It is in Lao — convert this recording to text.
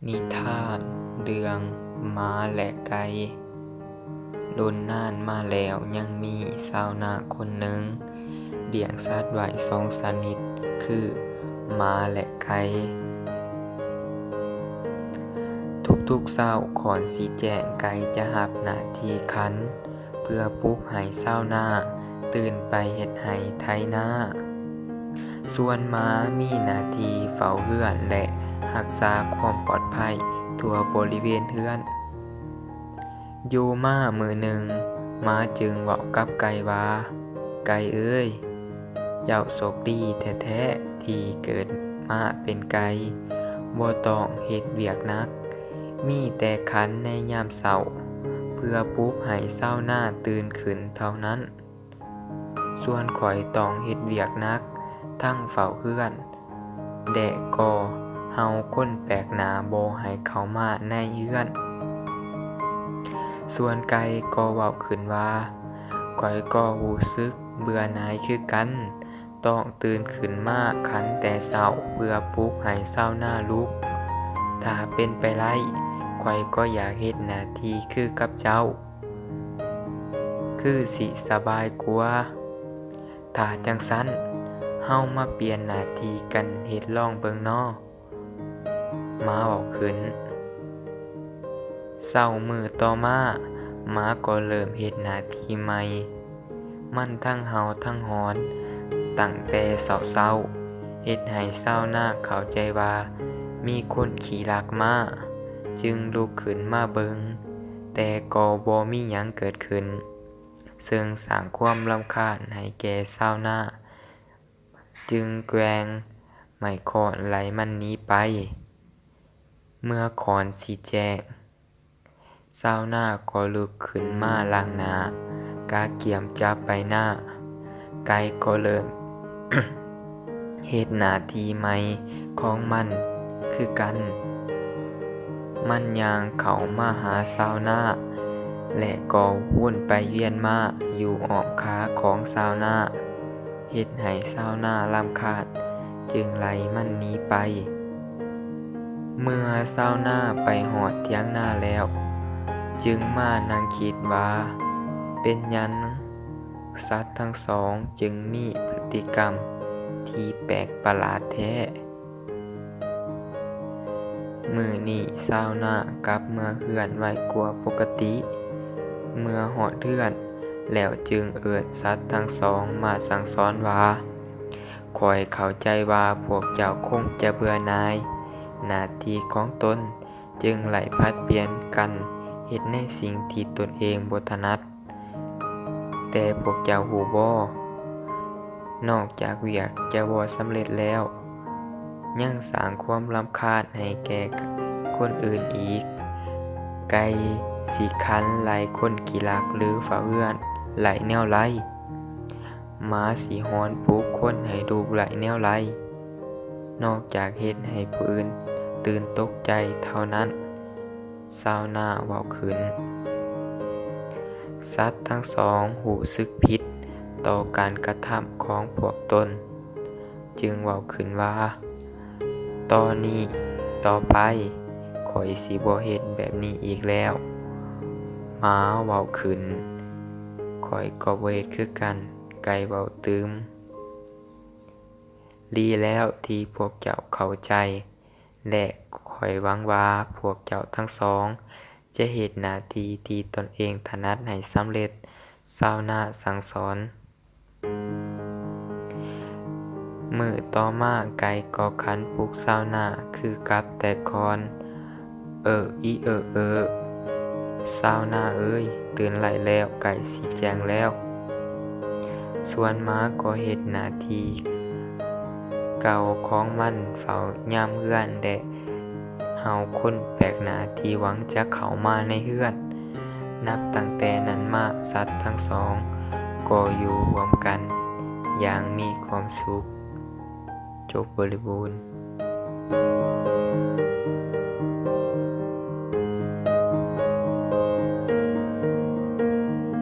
ນິທານເລື່ອງໝາ ແລະ ໄກ່. ດົນນານມາແລ້ວ ຍັງມີຊາວນາຄົນໜຶ່ງລ້ຽງສັດໄວ້ສອງຊະນິດ ຄື ໝາ ແລະ ໄກ່. ທຸກໆເຊົ້າ ກ່ອນຊິແຈ້ງ ໄກ່ຈະຮັບໜ້າທີ່ຂັນ ເພື່ອປຸກໃຫ້ຊາວນາຕື່ນໄປເຮັດໄຮ່ໄຖນາ. ສ່ວນໝາມີໜ້າທີ່ເຝົ້າເຮືອນ ແລະ ຮັກສາຄວາມປອດໄພທົ່ວບໍລິເວນເຮືອນ. ຢູ່ມາມື້ໜຶ່ງ, ໝາຈຶ່ງເວົ້າກັບໄກ່ວ່າ, ໄກ່ເອີຍ, ເຈົ້າໂຊກດີແທ້ໆ ທີ່ເກີດມາເປັນໄກ່, ບໍ່ຕ້ອງເຮັດວຽກໜັກ, ມີແຕ່ຂັນໃນຍາມເຊົ້າ ເພື່ອປຸກໃຫ້ຊາວນາຕື່ນຂຶ້ນເທົ່ານັ້ນ. ສ່ວນຂ້ອຍຕ້ອງເຮັດວຽກໜັກ ທັງເຝົ້າເຮືອນ ແລະ ກໍເຫົ່າຄົນແປກໜ້າບໍ່ໃຫ້ເຂົ້າມາໃນເຮືອນ. ສ່ວນໄກ່ກໍເວົ້າຂຶ້ນວ່າ, ຂ້ອຍກໍຮູ້ສຶກເບື່ອໜ່າຍຄືກັນ, ຕ້ອງຕື່ນຂຶ້ນມາຂັນແຕ່ເຊົ້າເພື່ອປຸກໃຫ້ຊາວນາລຸກ. ຖ້າເປັນໄປໄດ້, ຂ້ອຍກໍຢາກເຮັດໜ້າທີ່ຄືກັບເຈົ້າ, ຄືຊິສະບາຍກວ່າ. ຖ້າຈັ່ງຊັ້ນ, ເຮົາມາປ່ຽນໜ້າທີ່ກັນເຮັດລອງເບິ່ງນໍ, ໝາເວົ້າຂຶ້ນ. ເຊົ້າມື້ຕໍ່ມາ, ໝາກໍເລີ່ມເຮັດໜ້າທີ່ໃໝ່. ມັນທັງເຫົ່າທັງຫອນຕັ້ງແຕ່ເຊົ້າໆ, ເຮັດໃຫ້ຊາວນາເຂົ້າໃຈວ່າມີຄົນຂີ້ລັກໝາ, ຈຶ່ງລຸກຂຶ້ນມາເບິ່ງ, ແຕ່ກໍບໍ່ມີຫຍັງເກີດຂຶ້ນ, ເຊິ່ງສ້າງຄວາມລຳຄານໃຫ້ແກ່ຊາວນາ, ຈຶ່ງແກວ່ງໄມ້ຄ້ອນໄລ່ມັນໜີໄປ. ເມື່ອຄ້ອນຊິແຈ້ງ, ຊາວນາກໍລຸກຂຶ້ນມາລ້າງໜ້າ, ກະກຽມຈະໄປນາ. ໄກ່ກໍເລີ່ມ ເຮັດໜ້າທີ່ໃໝ່ຂອງມັນຄືກັນ. ມັນຍ່າງເຂົ້າມາຫາຊາວນາ ແລະ ກໍວົນໄປວຽນມາຢູ່ອ້ອມຂາຂອງຊາວນາ, ເຮັດໃຫ້ຊາວນາລຳຄານ, ຈຶ່ງໄລ່ມັນໜີໄປ. ເມື່ອຊາວນາໄປຮອດຖຽງນາແລ້ວ, ຈຶ່ງມານັ່ງຄິດວ່າ, ເປັນຫຍັງສັດທັງສອງຈຶ່ງມີພຶດຕິກຳທີ່ແປກປະຫຼາດແທ້? ມື້ນີ້ຊາວນາກັບເມືອເຮືອນໄວກວ່າປົກກະຕິ. ເມື່ອຮອດເຮືອນແລ້ວຈຶ່ງເອີ້ນສັດທັງສອງມາສັ່ງສອນວ່າ, ຂ້ອຍເຂົ້າໃຈວ່າພວກເຈົ້າຄົງຈະເບື່ອໜ່າຍໜ້າທີ່ຂອງຕົນ, ຈຶ່ງໄລ່ຜັດປ່ຽນກັນເຮັດໃນສິ່ງທີ່ຕົນເອງບໍ່ຖະໜັດ. ແຕ່ພວກເຈົ້າຮູ້ບໍ່? ນອກຈາກວຽກຈະບໍ່ສຳເລັດແລ້ວ, ຍັງສ້າງຄວາມລຳຄານໃຫ້ແກ່ຄົນອື່ນອີກ. ໄກ່ຊິຂັນໄລ່ຄົນຂີ້ລັກ ຫຼື ເຝົ້າເຮືອນໄດ້ແນວໃດ? ໝາຊິຫອນປຸກຄົນໃຫ້ລຸກໄດ້ແນວໃດ? ນອກຈາກເຮັດໃຫ້ຜູ້ອື່ນຕື່ນຕົກໃຈເທົ່ານັ້ນ, ຊາວນາເວົ້າຂຶ້ນ. ສັດທັງສອງຮູ້ສຶກຜິດຕໍ່ການກະທຳຂອງພວກຕົນ, ຈຶ່ງເວົ້າຂຶ້ນວ່າ, ຕໍ່ນີ້ຕໍ່ໄປ, ຂ້ອຍຊິບໍ່ເຮັດແບບນີ້ອີກແລ້ວ. ໝາເວົ້າຂຶ້ນ, ຂ້ອຍກໍບໍ່ເຮັດຄືກັນ, ໄກ່ເວົ້າຕື່ມ. ດີແລ້ວທີ່ພວກເຈົ້າເຂົ້າໃຈ ແລະ ຂ້ອຍຫວັງວ່າພວກເຈົ້າທັງສອງຈະເຮັດໜ້າທີ່ທີ່ຕົນເອງຖະໜັດໃຫ້ສຳເລັດ, ຊາວນາສັ່ງສອນ. ມື້ຕໍ່ມາ, ໄກ່ກໍຂັນປຸກຊາວນາຄືກັບແຕ່ກ່ອນ. ເອີ ອີ ເອີ ເອີ, ຊາວນາເອີຍ, ຕື່ນໄດ້ແລ້ວ, ໃກ້ຊິແຈ້ງແລ້ວ. ສ່ວນໝາກໍເຮັດໜ້າທີ່ເກົ່າຂອງມັນ, ເຝົ້າຍາມເຮືອນ ແລະ ເຫົ່າຄົນແປກໜ້າທີ່ຫວັງຈະເຂົ້າມາໃນເຮືອນ. ນັບຕັ້ງແຕ່ນັ້ນມາ, ສັດທັງສອງກໍຢູ່ຮ່ວມກັນຢ່າງມີຄວາມສຸກ. ຈົບບໍລິບູນ.